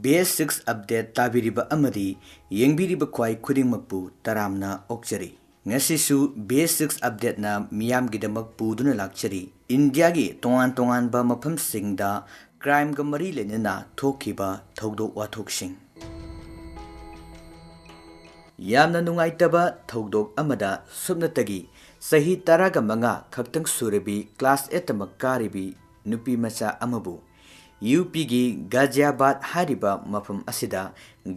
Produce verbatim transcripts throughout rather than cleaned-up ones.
B ꯑꯦꯁ six update ꯇꯥꯕꯤꯔꯤꯕ ꯑꯃꯗꯤ ꯌꯦꯡꯕꯤꯔꯤꯕ ꯈ꯭ꯋꯥꯏ ꯈꯨꯗꯤꯡꯃꯛꯄꯨ ꯇꯔꯥꯝꯅ ꯑꯣꯛꯆꯔꯤ꯫ ꯉꯁꯤꯁꯨ ꯕꯤ ꯑꯦꯁ ꯁꯤꯛꯁ ꯑꯞꯗꯦꯠꯅ ꯃꯤꯌꯥꯝꯒꯤꯗꯃꯛ ꯄꯨꯗꯨꯅ ꯂꯥꯛꯆꯔꯤ꯫ ꯏꯟꯗꯤꯌꯥꯒꯤ ꯇꯣꯉꯥꯟ ꯇꯣꯉꯥꯟꯕ ꯃꯐꯝꯁꯤꯡꯗ ꯀ꯭ꯔꯥꯏꯝꯒ ꯃꯔꯤ ꯂꯩꯅꯅ ꯊꯣꯛꯈꯤꯕ ꯊꯧꯗꯣꯛ ꯋꯥꯊꯣꯛꯁꯤꯡ꯫ ꯌꯥꯝꯅ ꯅꯨꯡꯉꯥꯏꯇꯕ ꯊꯧꯗꯣꯛ ꯑꯃꯗ ꯁꯨꯞꯅꯇꯒꯤ ꯆꯍꯤ ꯇꯔꯥꯒ ꯃꯉꯥ ꯈꯛꯇꯪ ꯁꯨꯔꯕꯤ ꯀ꯭ꯂꯥꯁ ꯑꯦꯠ ꯇꯃꯛ ꯀꯥꯔꯤꯕꯤ ꯅꯨꯄꯤ ꯃꯆꯥ ꯑꯃꯕꯨ ꯌꯨ ꯄꯤꯒꯤ ꯒꯥꯖꯤꯌꯥꯕꯥꯗ ꯍꯥꯏꯔꯤꯕ ꯃꯐꯝ ꯑꯁꯤꯗ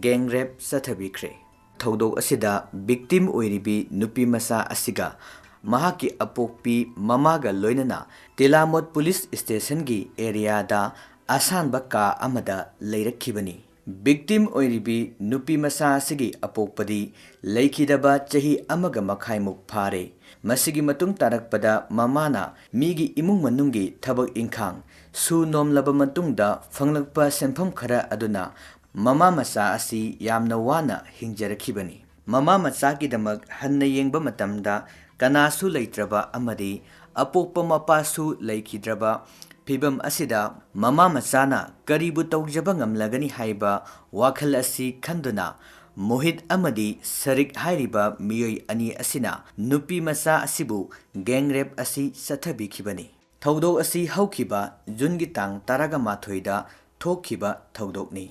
ꯒꯦꯡ ꯔꯦꯞ ꯆꯠꯊꯕꯤꯈ꯭ꯔꯦ꯫ ꯊꯧꯗꯣꯛ ꯑꯁꯤꯗ ꯚꯤꯛꯇꯤꯝ ꯑꯣꯏꯔꯤꯕꯤ ꯅꯨꯄꯤ ꯃꯆꯥ ꯑꯁꯤꯒ ꯃꯍꯥꯛꯀꯤ ꯑꯄꯣꯛꯄꯤ ꯃꯃꯥꯒ ꯂꯣꯏꯅꯅ ꯇꯤꯂꯥꯃꯣꯠ ꯄꯨꯂꯤꯁ ꯁ꯭ꯇꯦꯁꯟꯒꯤ ꯑꯦꯔꯤꯌꯥꯗ ꯑꯁꯥꯟꯕ ꯀꯥ ꯑꯃꯗ ꯂꯩꯔꯛꯈꯤꯕꯅꯤ꯫ ꯚꯤꯛꯇꯤꯝ ꯑꯣꯏꯔꯤꯕꯤ ꯅꯨꯄꯤ ꯃꯆꯥ ꯑꯁꯤꯒꯤ ꯑꯄꯣꯛꯄꯗꯤ ꯂꯩꯈꯤꯗꯕ ꯆꯍꯤ ꯑꯃꯒ ꯃꯈꯥꯏꯃꯨꯛ ꯐꯥꯔꯦ꯫ ꯃꯁꯤꯒꯤ ꯃꯇꯨꯡ ꯇꯥꯔꯛꯄꯗ ꯃꯃꯥꯅ ꯃꯤꯒꯤ ꯏꯃꯨꯡ ꯃꯅꯨꯡꯒꯤ ꯊꯕꯛ ꯏꯪꯈꯥꯡ ꯁꯨ ꯅꯣꯝꯂꯕ ꯃꯇꯨꯡꯗ ꯐꯪꯂꯛꯄ ꯁꯦꯟꯐꯝ ꯈꯔ ꯑꯗꯨꯅ ꯃꯃꯥ ꯃꯆꯥ ꯑꯁꯤ ꯌꯥꯝꯅ ꯋꯥꯅ ꯍꯤꯡꯖꯔꯛꯈꯤꯕꯅꯤ꯫ ꯃꯃꯥ ꯃꯆꯥꯒꯤꯗꯃꯛ ꯍꯟꯅ ꯌꯦꯡꯕ ꯃꯇꯝꯗ ꯀꯅꯥꯁꯨ ꯂꯩꯇ꯭ꯔꯕ ꯑꯃꯗꯤ ꯑꯄꯣꯛꯄ ꯃꯄꯥꯁꯨ ꯂꯩꯈꯤꯗ꯭ꯔꯕ ꯐꯤꯚꯝ ꯑꯁꯤꯗ ꯃꯃꯥ ꯃꯆꯥꯅ ꯀꯔꯤꯕꯨ ꯇꯧꯖꯕ ꯉꯝꯂꯒꯅꯤ ꯍꯥꯏꯕ ꯋꯥꯈꯜ ꯑꯁꯤ ꯈꯟꯗꯨꯅ ꯃꯣꯍꯤꯠ ꯑꯃꯗꯤ ꯁꯔꯤꯛ ꯍꯥꯏꯔꯤꯕ ꯃꯤꯑꯣꯏ ꯑꯅꯤ ꯑꯁꯤꯅ ꯅꯨꯄꯤ ꯃꯆꯥ ꯑꯁꯤꯕꯨ ꯒꯦꯡ ꯔꯦꯞ ꯑꯁꯤ ꯆꯠꯊꯕꯤꯈꯤꯕꯅꯤ꯫ ꯊꯧꯗꯣꯛ ꯑꯁꯤ ꯍꯧꯈꯤꯕ ꯖꯨꯟꯒꯤ ꯇꯥꯡ ꯇꯔꯥꯒ ꯃꯥꯊꯣꯏꯗ ꯊꯣꯛꯈꯤꯕ ꯊꯧꯗꯣꯛꯅꯤ꯫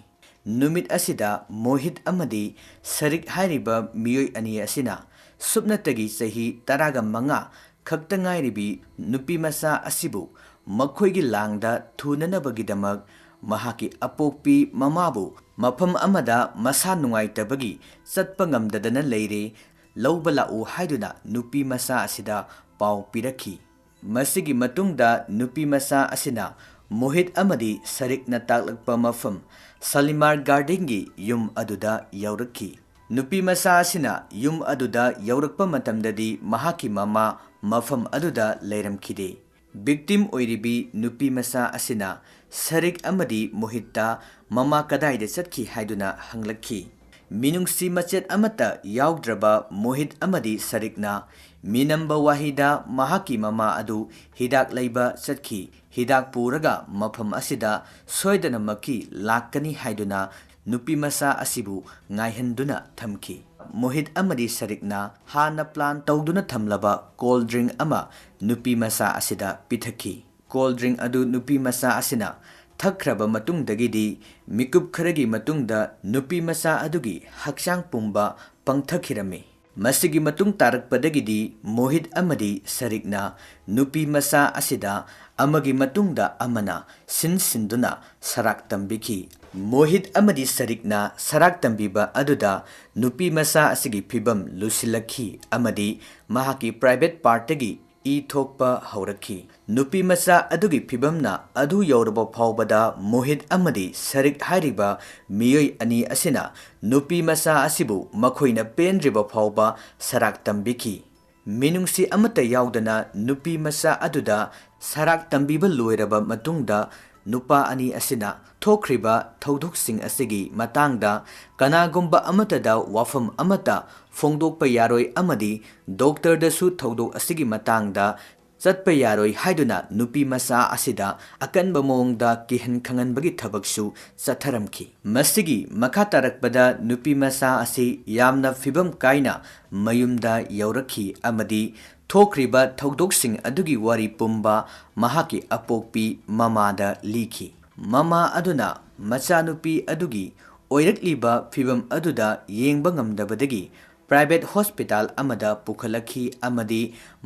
ꯅꯨꯃꯤꯠ ꯑꯁꯤꯗ ꯃꯣꯍꯤꯠ ꯑꯃꯗꯤ ꯁꯔꯤꯛ ꯍꯥꯏꯔꯤꯕ ꯃꯤꯑꯣꯏ ꯑꯅꯤ ꯑꯁꯤꯅ ꯁꯨꯞꯅꯇꯒꯤ ꯆꯍꯤ ꯇꯔꯥꯒ ꯃꯉꯥ ꯈꯛꯇ ꯉꯥꯏꯔꯤꯕꯤ ꯅꯨꯄꯤ ꯃꯆꯥ ꯑꯁꯤꯕꯨ ꯃꯈꯣꯏꯒꯤ ꯂꯥꯡꯗ ꯊꯨꯅꯅꯕꯒꯤꯗꯃꯛ ꯃꯍꯥꯛꯀꯤ ꯑꯄꯣꯛꯄꯤ ꯃꯃꯥꯕꯨ ꯃꯐꯝ ꯑꯃꯗ ꯃꯁꯥ ꯅꯨꯡꯉꯥꯏꯇꯕꯒꯤ ꯆꯠꯄ ꯉꯝꯗꯗꯅ ꯂꯩꯔꯦ, ꯂꯧꯕ ꯂꯥꯛꯎ ꯍꯥꯏꯗꯨꯅ ꯅꯨꯄꯤ ꯃꯆꯥ ꯑꯁꯤꯗ ꯄꯥꯎ ꯄꯤꯔꯛꯈꯤ꯫ ꯃꯁꯤꯒꯤ ꯃꯇꯨꯡꯗ ꯅꯨꯄꯤ ꯃꯆꯥ ꯑꯁꯤꯅ ꯃꯣꯍꯤꯠ ꯑꯃꯗꯤ ꯁꯔꯤꯛꯅ ꯇꯥꯛꯂꯛꯄ ꯃꯐꯝ ꯁꯥꯂꯤꯃꯥꯔ ꯒꯥꯔꯗꯦꯟꯒꯤ ꯌꯨꯝ ꯑꯗꯨꯗ ꯌꯧꯔꯛꯈꯤ꯫ ꯅꯨꯄꯤ ꯃꯆꯥ ꯑꯁꯤꯅ ꯌꯨꯝ ꯑꯗꯨꯗ ꯌꯧꯔꯛꯄ ꯃꯇꯝꯗꯗꯤ ꯃꯍꯥꯛꯀꯤ ꯃꯃꯥ ꯃꯐꯝ ꯑꯗꯨꯗ ꯂꯩꯔꯝꯈꯤꯗꯦ꯫ ꯚꯤꯛꯇꯤꯝ ꯑꯣꯏꯔꯤꯕꯤ ꯅꯨꯄꯤ ꯃꯆꯥ ꯑꯁꯤꯅ ꯁꯔꯤꯛ ꯑꯃꯗꯤ ꯃꯣꯍꯤꯠꯇ ꯃꯃꯥ ꯀꯗꯥꯏꯗ ꯆꯠꯈꯤ ꯍꯥꯏꯗꯨꯅ ꯍꯪꯂꯛꯈꯤ꯫ ꯃꯤꯅꯨꯡꯁꯤ ꯃꯆꯦꯠ ꯑꯃꯠꯇ ꯌꯥꯎꯗ꯭ꯔꯕ ꯃꯣꯍꯤꯠ ꯑꯃꯗꯤ ꯁꯔꯤꯛꯅ ꯃꯤꯅꯝꯕ ꯋꯥꯍꯤꯗ ꯃꯍꯥꯛꯀꯤ ꯃꯃꯥ ꯑꯗꯨ ꯍꯤꯗꯥꯛ ꯂꯩꯕ ꯆꯠꯈꯤ꯫ ꯍꯤꯗꯥꯛ ꯄꯨꯔꯒ ꯃꯐꯝ ꯑꯁꯤꯗ ꯁꯣꯏꯗꯅꯃꯛꯀꯤ ꯂꯥꯛꯀꯅꯤ ꯍꯥꯏꯗꯨꯅ ꯅꯨꯄꯤꯃꯆꯥ ꯑꯁꯤꯕꯨ ꯉꯥꯏꯍꯟꯗꯨꯅ ꯊꯝꯈꯤ꯫ ꯃꯣꯍꯤꯠ ꯑꯃꯗꯤ ꯁꯔꯤꯛꯅ ꯍꯥꯟꯅ plan ꯇꯧꯗꯨꯅ ꯊꯝꯂꯕ cold drink ꯑꯃ ꯅꯨꯄꯤꯃꯆꯥ ꯑꯁꯤꯗ ꯄꯤꯊꯛꯈꯤ꯫ Cold drink ꯑꯗꯨ ꯅꯨꯄꯤꯃꯆꯥ ꯑꯁꯤꯅ ꯊꯛꯈ꯭ꯔꯕ ꯃꯇꯨꯡꯗꯒꯤꯗꯤ ꯃꯤꯀꯨꯞ ꯈꯔꯒꯤ ꯃꯇꯨꯡꯗ ꯅꯨꯄꯤꯃꯆꯥ ꯑꯗꯨꯒꯤ ꯍꯛꯆꯥꯡ ꯄꯨꯝꯕ ꯄꯪꯊꯈꯤꯔꯝꯃꯤ꯫ ꯃꯁꯤꯒꯤ ꯃꯇꯨꯡ ꯇꯥꯔꯛꯄꯗꯒꯤꯗꯤ ꯃꯣꯍꯤꯠ ꯑꯃꯗꯤ ꯁꯔꯤꯛꯅ ꯅꯨꯄꯤꯃꯆꯥ ꯑꯁꯤꯗ ꯑꯃꯒꯤ ꯃꯇꯨꯡꯗ ꯑꯃꯅ ꯁꯤꯟ ꯁꯤꯟꯗꯨꯅ ꯁꯔꯥꯛ ꯇꯝꯕꯤꯈꯤ꯫ ꯃꯣꯍꯤꯠ ꯑꯃꯗꯤ ꯁꯔꯤꯛꯅ ꯁꯔꯥꯛ ꯇꯝꯕꯤꯕ ꯑꯗꯨꯗ ꯅꯨꯄꯤꯃꯆꯥ ꯑꯁꯤꯒꯤ ꯐꯤꯕꯝ ꯂꯨꯁꯤꯜꯂꯛꯈꯤ ꯑꯃꯗꯤ ꯃꯍꯥꯛꯀꯤ private partꯇꯒꯤ ꯏ ꯊꯣꯛꯄ ꯍꯧꯔꯛꯈꯤ꯫ ꯅꯨꯄꯤꯃꯆꯥ ꯑꯗꯨꯒꯤ ꯐꯤꯕꯝꯅ ꯑꯗꯨ ꯌꯧꯔꯕ ꯐꯥꯎꯕꯗ ꯃꯣꯍꯤꯠ ꯑꯃꯗꯤ ꯁꯔꯤꯛ ꯍꯥꯏꯔꯤꯕ ꯃꯤꯑꯣꯏ ꯑꯅꯤ ꯑꯁꯤꯅ ꯅꯨꯄꯤꯃꯆꯥ ꯑꯁꯤꯕꯨ ꯃꯈꯣꯏꯅ ꯄꯦꯟꯗ꯭ꯔꯤꯕ ꯐꯥꯎꯕ ꯁꯔꯥꯛ ꯇꯝꯕꯤꯈꯤ꯫ ꯃꯤꯅꯨꯡꯁꯤ ꯑꯃꯠꯇ ꯌꯥꯎꯗꯅ ꯅꯨꯄꯤꯃꯆꯥ ꯑꯗꯨꯗ ꯁꯔꯥꯛ ꯇꯝꯕꯤꯕ ꯂꯣꯏꯔꯕ ꯃꯇꯨꯡꯗ ꯅꯨꯄꯥ ꯑꯅꯤ ꯑꯁꯤꯅ ꯊꯣꯛꯈ꯭ꯔꯤꯕ ꯊꯧꯗꯣꯛꯁꯤꯡ ꯑꯁꯤꯒꯤ ꯃꯇꯥꯡꯗ ꯀꯅꯥꯒꯨꯝꯕ ꯑꯃꯠꯇꯗ ꯋꯥꯐꯝ ꯑꯃꯠꯇ ꯐꯣꯡꯗꯣꯛꯄ ꯌꯥꯔꯣꯏ ꯑꯃꯗꯤ doctorꯗꯁꯨ ꯊꯧꯗꯣꯛ ꯑꯁꯤꯒꯤ ꯃꯇꯥꯡꯗ ꯆꯠꯄ ꯌꯥꯔꯣꯏ ꯍꯥꯏꯗꯨꯅ ꯅꯨꯄꯤꯃꯆꯥ ꯑꯁꯤꯗ ꯑꯀꯟꯕ ꯃꯑꯣꯡꯗ ꯀꯤꯍꯟ ꯈꯪꯍꯟꯕꯒꯤ ꯊꯕꯛꯁꯨ ꯆꯠꯊꯔꯝꯈꯤ꯫ ꯃꯁꯤꯒꯤ ꯃꯈꯥ ꯇꯥꯔꯛꯄꯗ ꯅꯨꯄꯤꯃꯆꯥ ꯑꯁꯤ ꯌꯥꯝꯅ ꯐꯤꯕꯝ ꯀꯥꯏꯅ ꯃꯌꯨꯝꯗ ꯌꯧꯔꯛꯈꯤ ꯑꯃꯗꯤ ꯊꯣꯛꯈ꯭ꯔꯤꯕ ꯊꯧꯗꯣꯛꯁꯤꯡ ꯑꯗꯨꯒꯤ ꯋꯥꯔꯤ ꯄꯨꯝꯕ ꯃꯍꯥꯛꯀꯤ ꯑꯄꯣꯛꯄꯤ ꯃꯃꯥꯗ ꯂꯤꯈꯤ꯫ ꯃꯃꯥ ꯑꯗꯨꯅ ꯃꯆꯥꯅꯨꯄꯤ ꯑꯗꯨꯒꯤ ꯑꯣꯏꯔꯛꯂꯤꯕ ꯐꯤꯕꯝ ꯑꯗꯨꯗ ꯌꯦꯡꯕ ꯉꯝꯗꯕꯗꯒꯤ private hospital ꯑꯃꯗ ꯄꯨꯈꯠꯂꯛꯈꯤ ꯑꯃꯗꯤ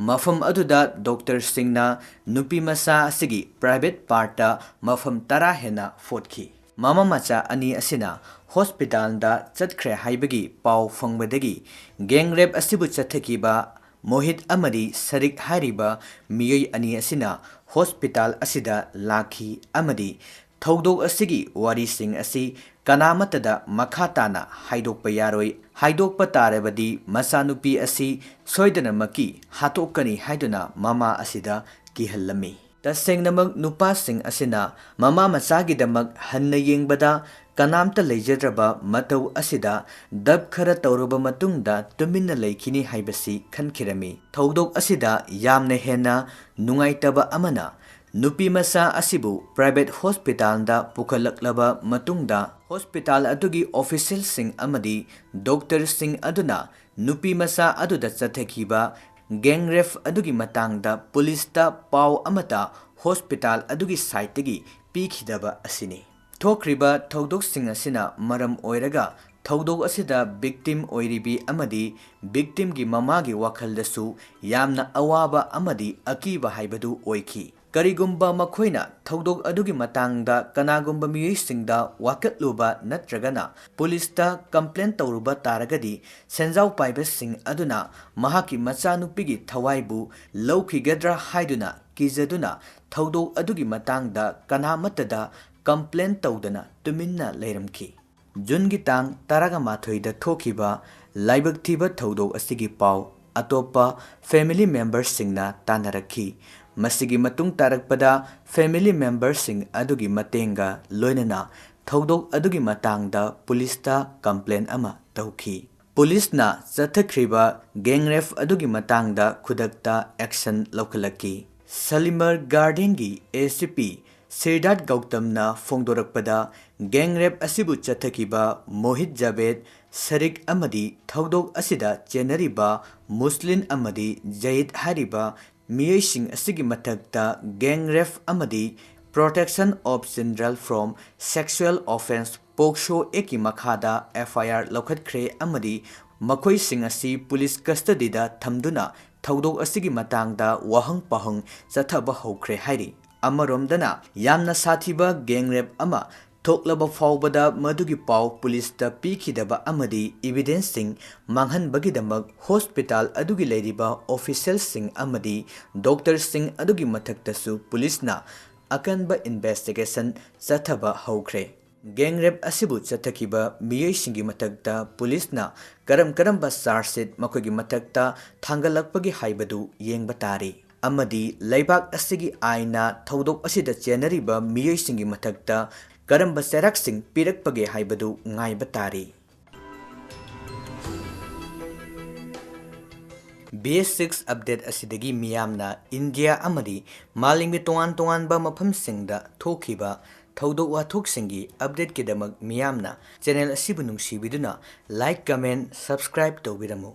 ꯃꯐꯝ ꯑꯗꯨꯗ doctorꯁꯤꯡꯅ ꯅꯨꯄꯤꯃꯆꯥ ꯑꯁꯤꯒꯤ private partꯇ ꯃꯐꯝ ꯇꯔꯥ ꯍꯦꯟꯅ ꯐꯣꯠꯈꯤ꯫ ꯃꯃꯥ ꯃꯆꯥ ꯑꯅꯤ ꯑꯁꯤꯅ hospitalꯗ ꯆꯠꯈ꯭ꯔꯦ ꯍꯥꯏꯕꯒꯤ ꯄꯥꯎ ꯐꯪꯕꯗꯒꯤ gang rape ꯑꯁꯤꯕꯨ ꯆꯠꯊꯈꯤꯕ ꯃꯣꯍꯤꯠ ꯑꯃꯗꯤ ꯁꯔꯤꯛ ꯍꯥꯏꯔꯤꯕ ꯃꯤꯑꯣꯏ ꯑꯅꯤ ꯑꯁꯤꯅ hospital ꯑꯁꯤꯗ ꯂꯥꯛꯈꯤ ꯑꯃꯗꯤ ꯊꯧꯗꯣꯛ ꯑꯁꯤꯒꯤ ꯋꯥꯔꯤꯁꯤꯡ ꯑꯁꯤ ꯀꯅꯥꯃꯠꯇꯗ ꯃꯈꯥ ꯇꯥꯅ ꯍꯥꯏꯗꯣꯛꯄ ꯌꯥꯔꯣꯏ꯫ ꯍꯥꯏꯗꯣꯛꯄ ꯇꯥꯔꯕꯗꯤ ꯃꯆꯥꯅꯨꯄꯤ ꯑꯁꯤ ꯁꯣꯏꯗꯅꯃꯛꯀꯤ ꯍꯥꯠꯇꯣꯛꯀꯅꯤ ꯍꯥꯏꯗꯨꯅ ꯃꯃꯥ ꯑꯁꯤꯗ ꯀꯤꯍꯜꯂꯝꯃꯤ꯫ ꯇꯁꯦꯡꯅꯃꯛ ꯅꯨꯄꯥꯁꯤꯡ ꯑꯁꯤꯅ ꯃꯃꯥ ꯃꯆꯥꯒꯤꯗꯃꯛ ꯍꯟꯅ ꯌꯦꯡꯕꯗ ꯀꯅꯥꯝꯇ ꯂꯩꯖꯗ꯭ꯔꯕ ꯃꯇꯧ ꯑꯁꯤꯗ ꯗꯞ ꯈꯔ ꯇꯧꯔꯕ ꯃꯇꯨꯡꯗ ꯇꯨꯃꯤꯟꯅ ꯂꯩꯈꯤꯅꯤ ꯍꯥꯏꯕꯁꯤ ꯈꯟꯈꯤꯔꯝꯃꯤ꯫ ꯊꯧꯗꯣꯛ ꯑꯁꯤꯗ ꯌꯥꯝꯅ ꯍꯦꯟꯅ ꯅꯨꯡꯉꯥꯏꯇꯕ ꯑꯃꯅ, ꯅꯨꯄꯤ ꯃꯆꯥ ꯑꯁꯤꯕꯨ private hospitalꯗ ꯄꯨꯈꯠꯂꯛꯂꯕ ꯃꯇꯨꯡꯗ, hospital ꯑꯗꯨꯒꯤ officialꯁꯤꯡ ꯑꯃꯗꯤ doctorꯁꯤꯡ ꯑꯗꯨꯅ ꯅꯨꯄꯤ ꯃꯆꯥ ꯑꯗꯨꯗ ꯆꯠꯊꯈꯤꯕ gang rape ꯑꯗꯨꯒꯤ ꯃꯇꯥꯡꯗ ꯄꯨꯂꯤꯁꯇ ꯄꯥꯎ ꯑꯃꯠꯇ hospital ꯑꯗꯨꯒꯤ sideꯇꯒꯤ ꯄꯤꯈꯤꯗꯕ ꯑꯁꯤꯅꯤ꯫ ꯊꯣꯛꯈ꯭ꯔꯤꯕ ꯊꯧꯗꯣꯛꯁꯤꯡ ꯑꯁꯤꯅ ꯃꯔꯝ ꯑꯣꯏꯔꯒ ꯊꯧꯗꯣꯛ ꯑꯁꯤꯗ victim ꯑꯣꯏꯔꯤꯕꯤ ꯑꯃꯗꯤ victimꯒꯤ ꯃꯃꯥꯒꯤ ꯋꯥꯈꯜꯗꯁꯨ ꯌꯥꯝꯅ ꯑꯋꯥꯕ ꯑꯃꯗꯤ ꯑꯀꯤꯕ ꯍꯥꯏꯕꯗꯨ ꯑꯣꯏꯈꯤ꯫ ꯀꯔꯤꯒꯨꯝꯕ ꯃꯈꯣꯏꯅ ꯊꯧꯗꯣꯛ ꯑꯗꯨꯒꯤ ꯃꯇꯥꯡꯗ ꯀꯅꯥꯒꯨꯝꯕ ꯃꯤꯑꯣꯏꯁꯤꯡꯗ ꯋꯥꯀꯠꯂꯨꯕ ꯅꯠꯇ꯭ꯔꯒꯅ ꯄꯨꯂꯤꯁꯇ complain ꯇꯧꯔꯨꯕ ꯇꯥꯔꯒꯗꯤ, ꯁꯦꯟꯖꯥꯎ ꯄꯥꯏꯕꯁꯤꯡ ꯑꯗꯨꯅ ꯃꯍꯥꯛꯀꯤ ꯃꯆꯥꯅꯨꯄꯤꯒꯤ ꯊꯋꯥꯏꯕꯨ ꯂꯧꯈꯤꯒꯗ꯭ꯔꯥ ꯍꯥꯏꯗꯨꯅ ꯀꯤꯖꯗꯨꯅ ꯊꯧꯗꯣꯛ ꯑꯗꯨꯒꯤ ꯃꯇꯥꯡꯗ ꯀꯅꯥꯃꯠꯇꯗ complain ꯇꯧꯗꯅ ꯇꯨꯃꯤꯟꯅ ꯂꯩꯔꯝꯈꯤ꯫ ꯖꯨꯟꯒꯤ ꯇꯥꯡ ꯇꯔꯥꯃꯥꯊꯣꯏꯗ ꯊꯣꯛꯈꯤꯕ ꯂꯥꯏꯕꯛ ꯊꯤꯕ ꯊꯧꯗꯣꯛ ꯑꯁꯤꯒꯤ ꯄꯥꯎ ꯑꯇꯣꯞꯄ family memberꯁꯤꯡꯅ ꯇꯥꯟꯅꯔꯛꯈꯤ꯫ ꯃꯁꯤꯒꯤ ꯃꯇꯨꯡ ꯇꯥꯔꯛꯄꯗ family memberꯁꯤꯡ ꯑꯗꯨꯒꯤ ꯃꯇꯦꯡꯒ ꯂꯣꯏꯅꯅ ꯊꯧꯗꯣꯛ ꯑꯗꯨꯒꯤ ꯃꯇꯥꯡꯗ ꯄꯨꯂꯤꯁꯇ complain ꯑꯃ ꯇꯧꯈꯤ꯫ ꯄꯨꯂꯤꯁꯅ ꯆꯠꯊꯈ꯭ꯔꯤꯕ gang rape ꯑꯗꯨꯒꯤ ꯃꯇꯥꯡꯗ ꯈꯨꯗꯛꯇ action ꯂꯧꯈꯠꯂꯛꯈꯤ꯫ Shalimar ꯒꯥꯔꯗꯦꯟꯒꯤ ACP ꯁꯤꯔꯗꯥꯠ ꯒꯧꯇꯝꯅ ꯐꯣꯡꯗꯣꯔꯛꯄꯗ, gang rape ꯑꯁꯤꯕꯨ ꯆꯠꯊꯈꯤꯕ ꯃꯣꯍꯤꯠ ꯖꯥꯕꯦꯗ ꯁꯔꯤꯛ ꯑꯃꯗꯤ ꯊꯧꯗꯣꯛ ꯑꯁꯤꯗ ꯆꯦꯟꯅꯔꯤꯕ ꯃꯨꯁꯂꯤꯟ ꯑꯃꯗꯤ ꯖꯌꯤꯗ ꯍꯥꯏꯔꯤꯕ ꯃꯤꯑꯣꯏꯁꯤꯡ ꯑꯁꯤꯒꯤ ꯃꯊꯛꯇ gang rape ꯑꯃꯗꯤ Protection of Children from Sexual Offence, POCSO Actꯀꯤ ꯃꯈꯥꯗ FIR ꯂꯧꯈꯠꯈ꯭ꯔꯦ ꯑꯃꯗꯤ ꯃꯈꯣꯏꯁꯤꯡ ꯑꯁꯤ ꯄꯨꯂꯤꯁ custodyꯗ ꯊꯝꯗꯨꯅ ꯊꯧꯗꯣꯛ ꯑꯁꯤꯒꯤ ꯃꯇꯥꯡꯗ ꯋꯥꯍꯪ ꯄꯥꯎꯍꯪ ꯆꯠꯊꯕ ꯍꯧꯈ꯭ꯔꯦ ꯍꯥꯏꯔꯤ꯫ ꯑꯃꯔꯣꯝꯗꯅ, ꯌꯥꯝꯅ ꯁꯥꯊꯤꯕ gang rape ꯑꯃ ꯊꯣꯛꯂꯕ ꯐꯥꯎꯕꯗ ꯃꯗꯨꯒꯤ ꯄꯥꯎ ꯄꯨꯂꯤꯁꯇ ꯄꯤꯈꯤꯗꯕ ꯑꯃꯗꯤ evidenceꯁꯤꯡ ꯃꯥꯡꯍꯟꯕꯒꯤꯗꯃꯛ hospital ꯑꯗꯨꯒꯤ ꯂꯩꯔꯤꯕ officialꯁꯤꯡ ꯑꯃꯗꯤ doctorꯁꯤꯡ ꯑꯗꯨꯒꯤ ꯃꯊꯛꯇꯁꯨ ꯄꯨꯂꯤꯁꯅ ꯑꯀꯟꯕ investigation ꯆꯠꯊꯕ ꯍꯧꯈ꯭ꯔꯦ꯫ Gang rape ꯑꯁꯤꯕꯨ ꯆꯠꯊꯈꯤꯕ ꯃꯤꯑꯣꯏꯁꯤꯡꯒꯤ ꯃꯊꯛꯇ ꯄꯨꯂꯤꯁꯅ ꯀꯔꯝ ꯀꯔꯝꯕ charge sheet ꯃꯈꯣꯏꯒꯤ ꯃꯊꯛꯇ ꯊꯥꯡꯒꯠꯂꯛꯄꯒꯦ ꯍꯥꯏꯕꯗꯨ ꯌꯦꯡꯕ ꯇꯥꯔꯤ꯫ ꯑꯃꯗꯤ ꯂꯩꯕꯥꯛ ꯑꯁꯤꯒꯤ ꯑꯥꯏꯟꯅ ꯊꯧꯗꯣꯛ ꯑꯁꯤꯗ ꯆꯦꯟꯅꯔꯤꯕ ꯃꯤꯑꯣꯏꯁꯤꯡꯒꯤ ꯃꯊꯛꯇ ꯀꯔꯝꯕ ꯆꯩꯔꯥꯛꯁꯤꯡ ꯄꯤꯔꯛꯄꯒꯦ ꯍꯥꯏꯕꯗꯨ ꯉꯥꯏꯕ ꯇꯥꯔꯤ꯫ B S six update ꯑꯁꯤꯗꯒꯤ ꯃꯤꯌꯥꯝꯅ ꯏꯟꯗꯤꯌꯥ ꯑꯃꯗꯤ ꯃꯥꯂꯦꯝꯒꯤ ꯇꯣꯉꯥꯟ ꯇꯣꯉꯥꯟꯕ ꯃꯐꯝꯁꯤꯡꯗ ꯊꯣꯛꯈꯤꯕ ꯊꯧꯗꯣꯛ ꯋꯥꯊꯣꯛꯁꯤꯡꯒꯤ updateꯀꯤꯗꯃꯛ ꯃꯤꯌꯥꯝꯅ channel ꯑꯁꯤꯕꯨ ꯅꯨꯡꯁꯤꯕꯤꯗꯨꯅ like, comment, subscribe ꯇꯧꯕꯤꯔꯝꯃꯨ꯫